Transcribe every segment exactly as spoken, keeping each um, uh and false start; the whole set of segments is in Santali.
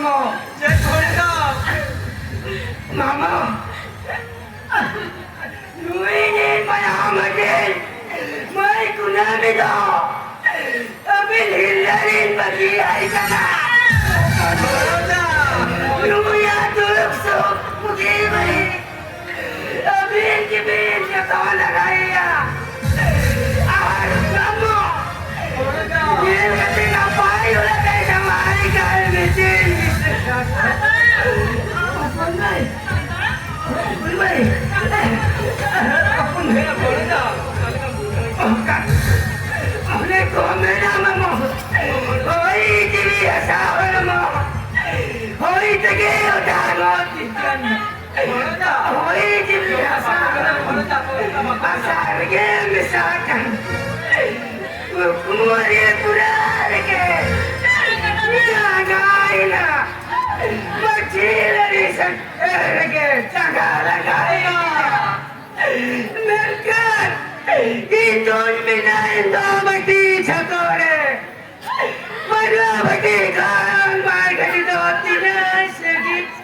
ᱪᱮᱫ ᱦᱩᱭᱱᱟ? ᱢᱟᱢᱟ, ᱱᱩᱭ ᱤᱧᱤᱡ ᱢᱟᱭᱟᱢ ᱦᱟᱹᱴᱤᱧ ᱢᱟᱹᱭ ᱠᱩᱱᱟᱹᱢᱤ ᱫᱚ ᱟᱹᱵᱤᱱ ᱦᱤᱨᱞᱟᱹ ᱨᱤᱱ ᱵᱟᱹᱜᱤ ᱟᱭ ᱠᱟᱱᱟ᱾ ᱱᱩᱭᱟᱜ ᱫᱩᱠ ᱥᱩᱠ ᱵᱩᱜᱤ ᱵᱟᱹᱲᱤᱡ ᱟᱹᱵᱤᱱ ᱜᱮᱵᱤᱱ ᱡᱚᱛᱚᱱ ᱫᱟᱲᱮᱭᱟ᱾ ᱟᱨ ᱵᱟᱝᱢᱟ ᱧᱮᱞ ᱠᱟᱛᱮ ᱱᱟᱯᱟᱭ ᱚᱲᱟᱜ ᱨᱮ ᱡᱟᱶᱟᱭ ᱠᱟᱭ ᱢᱮ, ᱪᱮᱫ ᱵᱤᱥᱮᱥ ᱠᱟᱛᱷᱟ? ᱦᱚᱯᱚᱱ ᱢᱟᱹᱭ, ᱦᱚᱯᱚᱱ ᱢᱟᱹᱭ, ᱦᱚᱯᱚᱱ ᱢᱟᱹᱭ, ᱚᱱᱠᱟ, ᱚᱱᱮ ᱠᱚ ᱢᱮᱱᱟ ᱢᱟᱢᱚ, ᱦᱚᱭ ᱡᱤᱣᱤ ᱦᱟᱥᱟ ᱦᱚᱲᱢᱚ, ᱦᱚᱭ ᱛᱮᱜᱮ ᱚᱴᱟᱝᱚᱜ ᱴᱷᱤᱠᱟᱹᱱᱟ᱾ ᱦᱳᱭ ᱡᱤᱣᱤ ᱦᱟᱥᱟ, ᱦᱟᱥᱟ ᱨᱮᱜᱮ ᱢᱮᱥᱟ ᱟᱠᱟᱱ᱾ ᱠᱩᱠᱢᱩ ᱨᱮ ᱯᱩᱨᱟᱹ ᱨᱮᱜᱮ ᱡᱟᱸᱜᱟᱭᱮᱱᱟ᱾ ᱢᱟᱹᱡᱷᱤ ᱨᱟᱹᱱᱤ ᱥᱮᱴᱮᱨ ᱨᱮᱜᱮ ᱡᱟᱸᱜᱟ ᱞᱟᱸᱜᱟᱭᱮᱱᱟ᱾ ᱢᱮᱱᱠᱷᱟᱱ ᱤᱧ ᱫᱚᱧ ᱢᱮᱱᱟ, ᱤᱧ ᱫᱚ ᱵᱟᱹᱴᱤ ᱪᱷᱟᱛᱚ ᱨᱮ ᱯᱟᱹᱨᱣᱟᱹ ᱵᱷᱟᱹᱴᱤ ᱠᱷᱚᱱ ᱢᱟᱨ ᱜᱷᱟᱹᱴᱤ ᱫᱚ ᱛᱤᱱᱟᱹᱜ ᱥᱟᱺᱜᱤᱧ?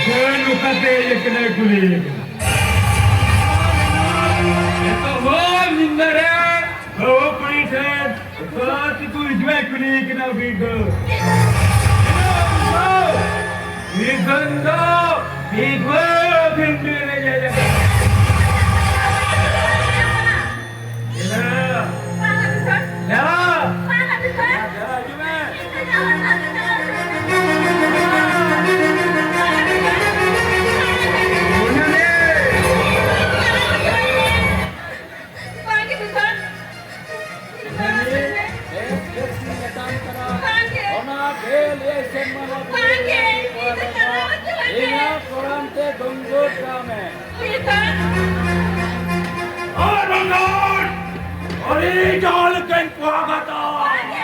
ᱱᱚᱝᱠᱟᱛᱮ ᱤᱭᱟᱹ ᱠᱟᱱᱟ ᱠᱩᱞᱤ᱾ ᱮᱛᱚᱦᱚᱵ ᱧᱤᱫᱟᱹ ᱨᱮ ᱵᱟᱹᱦᱩ ᱠᱩᱲᱤ ᱴᱷᱮᱱ ᱚᱠᱟ ᱛᱮᱠᱚ ᱦᱤᱡᱩᱜᱼᱟ ᱠᱩᱞᱤ ᱠᱟᱱᱟ ᱵᱤᱨ ᱫᱚ᱾ ᱱᱤᱛᱚᱝ ᱫᱚ ᱵᱤᱨ ᱫᱚ ᱵᱷᱤᱱᱰᱤ ᱨᱮ ᱧᱮᱞ ᱟᱠᱟᱫᱟ᱾ ᱚᱱᱟ ᱜᱮ ᱞᱟᱹᱭ ᱥᱮᱨᱢᱟ ᱱᱚᱣᱟ ᱵᱟᱝᱜᱮ, ᱤᱧ ᱫᱚ ᱪᱟᱞᱟᱣ ᱦᱚᱪᱚ ᱟᱹᱧ ᱢᱮ᱾ ᱤᱧᱟᱹᱜ ᱠᱚᱲᱟᱢ ᱛᱮ ᱰᱩᱝᱜᱩᱨ ᱰᱟᱢ ᱮ᱾ ᱢᱮᱱᱠᱷᱟᱱ ᱟᱨ ᱵᱟᱝᱠᱷᱟᱱ ᱟᱹᱰᱤ ᱡᱟᱦᱟᱸ ᱞᱮᱠᱟᱧ ᱠᱚᱣᱟᱜᱟᱛᱟ᱾ ᱵᱟᱝᱜᱮ᱾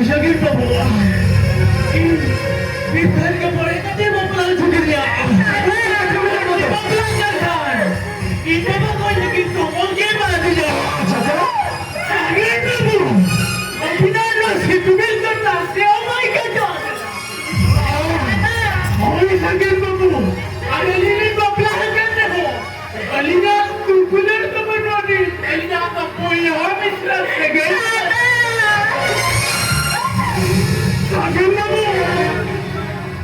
ᱥᱟᱹᱜᱤᱧ ᱵᱟᱹᱵᱩ, ᱤᱧ ᱢᱤᱫ ᱴᱷᱮᱱ ᱜᱮ ᱢᱚᱬᱮ ᱠᱟᱛᱮ ᱵᱟᱯᱞᱟ ᱦᱚᱪᱚ ᱠᱮᱫᱮᱭᱟ᱾ ᱵᱟᱯᱞᱟ ᱠᱟᱱ ᱠᱷᱟᱱ ᱤᱧ ᱵᱟᱵᱟ ᱜᱚᱡ ᱞᱟᱹᱜᱤᱫ ᱛᱚ ᱚᱞ ᱜᱮ ᱵᱟᱭ ᱵᱷᱮᱡᱟ᱾ ᱥᱟᱹᱜᱤᱧ ᱵᱟᱹᱵᱩ, ᱟᱹᱵᱤᱱᱟᱜ ᱱᱚᱣᱟ ᱥᱤᱛᱩᱝ ᱫᱚ ᱱᱟᱥᱮ ᱦᱚᱸ ᱵᱟᱭ ᱠᱟᱴᱟᱣ ᱠᱟᱫᱟ᱾ ᱦᱳᱭ ᱥᱟᱹᱜᱤᱧ ᱵᱟᱹᱵᱩ, ᱟᱹᱞᱤᱧ ᱞᱤᱧ ᱵᱟᱯᱞᱟ ᱟᱠᱟᱱ ᱨᱮᱦᱚᱸ ᱟᱹᱞᱤᱧᱟᱜ ᱫᱩᱯᱩᱞᱟᱹᱲ ᱫᱚ ᱵᱟᱹᱱᱩᱜ ᱟᱹᱱᱤᱡ, ᱟᱹᱞᱤᱧᱟᱜ ᱫᱚ ᱵᱚᱭᱦᱟ ᱢᱤᱥᱨᱟ ᱥᱟᱹᱜᱟᱹᱭ᱾ ᱥᱟᱹᱜᱩᱱ ᱵᱟᱹᱵᱩ,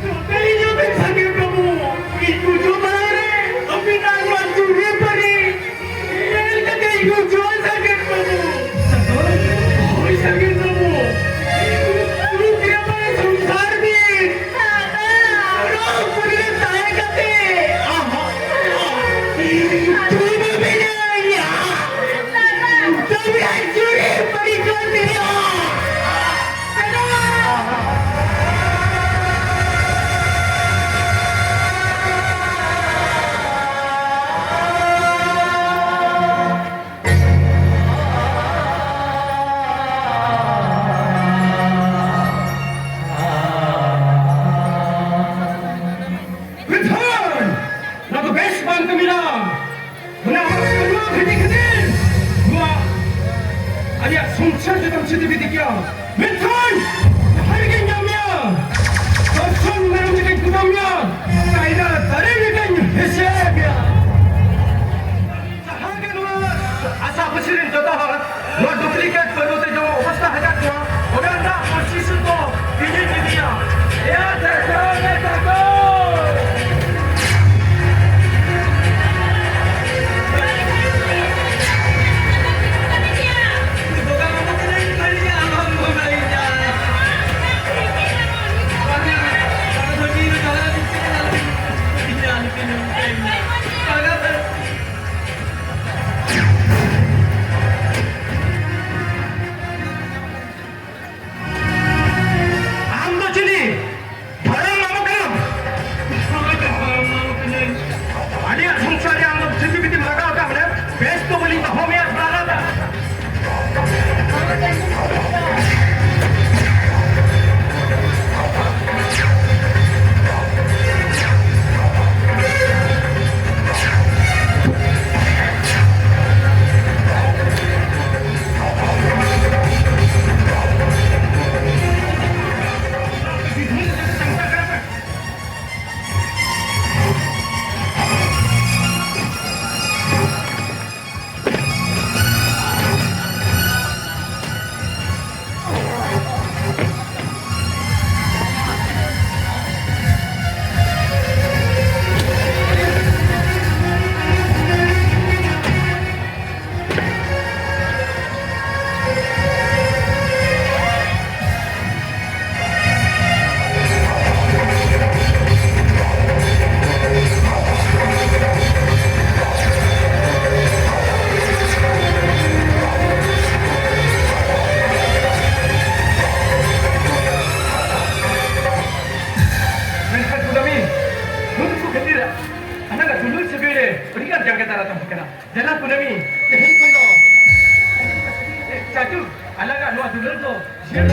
ᱡᱚᱛᱚ ᱤᱧ ᱟᱹᱵᱤᱱ ᱥᱟᱹᱜᱩᱱ ᱵᱟᱹᱵᱩ, ᱤᱧ ᱵᱩᱡᱷᱟᱹᱣ ᱵᱟᱲᱟ ᱨᱮ ᱟᱹᱵᱤᱱᱟᱜ ᱱᱚᱣᱟ ᱡᱩᱨᱤ ᱯᱟᱹᱨᱤ ᱧᱮᱞ ᱠᱟᱛᱮ ᱤᱧ ᱵᱩᱡᱷᱟᱹᱣᱟ ᱥᱟᱹᱜᱩᱱ ᱵᱟᱹᱵᱩ᱾ ᱦᱳᱭ ᱥᱟᱹᱜᱩᱱ ᱵᱟᱹᱵᱩ, ᱥᱩᱠ ᱨᱮ ᱵᱟᱭ ᱥᱚᱝᱥᱟᱨ ᱵᱤᱱ᱾ ᱟᱨᱚ ᱠᱩᱲᱤ ᱛᱟᱦᱮᱸ ᱠᱟᱛᱮ, ᱟᱦᱟ, ᱛᱩᱭ ᱵᱟᱹᱵᱤᱱᱟᱹᱧᱟ᱾ ᱛᱚᱵᱮ ᱟᱡ ᱡᱩᱨᱤ ᱯᱟᱹᱨᱤ ᱠᱚ ᱛᱤᱱᱟᱹᱜ? ᱢᱮᱱᱠᱷᱟᱱ ᱱᱚᱣᱟ ᱫᱚ ᱵᱮᱥ ᱵᱟᱝ ᱠᱟᱹᱢᱤ ᱠᱟᱱᱟ᱾ ᱚᱱᱟ ᱟᱢᱟᱜ ᱠᱟᱹᱢᱤ ᱵᱷᱤᱛᱤ ᱠᱷᱟᱹᱛᱤᱨ ᱱᱚᱣᱟ ᱟᱞᱮᱭᱟᱜ ᱥᱚᱝᱥᱟᱨ ᱡᱚᱛᱚᱢ ᱪᱷᱤᱛᱤ ᱵᱤᱛᱤ ᱠᱮᱭᱟ᱾ ᱢᱮᱱᱠᱷᱟᱱ ᱡᱟᱦᱟᱸ ᱨᱮᱜᱮᱧ ᱧᱟᱢ ᱢᱮᱭᱟ, ᱫᱚᱨᱥᱚᱱ ᱢᱮᱨᱚᱢ ᱞᱮᱠᱟᱧ ᱠᱩᱴᱟᱹᱢ ᱢᱮᱭᱟ, ᱠᱟᱭᱨᱟ ᱫᱟᱨᱮ ᱞᱮᱠᱟᱧ ᱦᱮᱸᱥᱮ ᱢᱮᱭᱟ᱾ ᱡᱟᱦᱟᱸ ᱜᱮ ᱱᱚᱣᱟ ᱟᱥᱟ ᱯᱟᱹᱥᱤ ᱨᱮᱱ ᱡᱚᱛᱚ ᱦᱚᱲ ᱱᱚᱣᱟ duplicate ᱯᱟᱹᱨᱣᱟᱹ ᱛᱮ ᱡᱚᱢ ᱚᱵᱚᱥᱛᱟ ᱦᱮᱡ ᱟᱠᱟᱫ ᱠᱚᱣᱟ, ᱚᱱᱟ ᱨᱮᱱᱟᱜ ᱯᱟᱹᱨᱥᱤ ᱥᱩᱫᱽᱫᱷᱚ ᱤᱧᱤᱧ ᱤᱫᱤᱭᱟ᱾ ᱮᱭᱟ ᱫᱮᱠᱷᱟᱣ ᱢᱮ ᱛᱟᱠᱚ᱾ ᱵᱚᱸᱜᱟ ᱵᱩᱨᱩ ᱛᱤᱱᱟᱹᱜ ᱤᱧ ᱫᱟᱲᱮᱭᱟᱜᱼᱟ, ᱟᱢ ᱦᱚᱸᱢ ᱵᱚᱸᱜᱟᱭᱤᱧᱟ᱾ ᱵᱟᱝᱟ, ᱵᱟᱝᱟ, ᱫᱷᱚᱱᱤ ᱛᱮᱦᱮᱧ ᱠᱷᱚᱱ ᱫᱚ ᱪᱟᱪᱩ ᱟᱞᱟᱜᱟᱜ ᱱᱚᱣᱟ ᱫᱩᱞᱟᱹᱲ ᱫᱚ ᱡᱤᱭᱚᱱ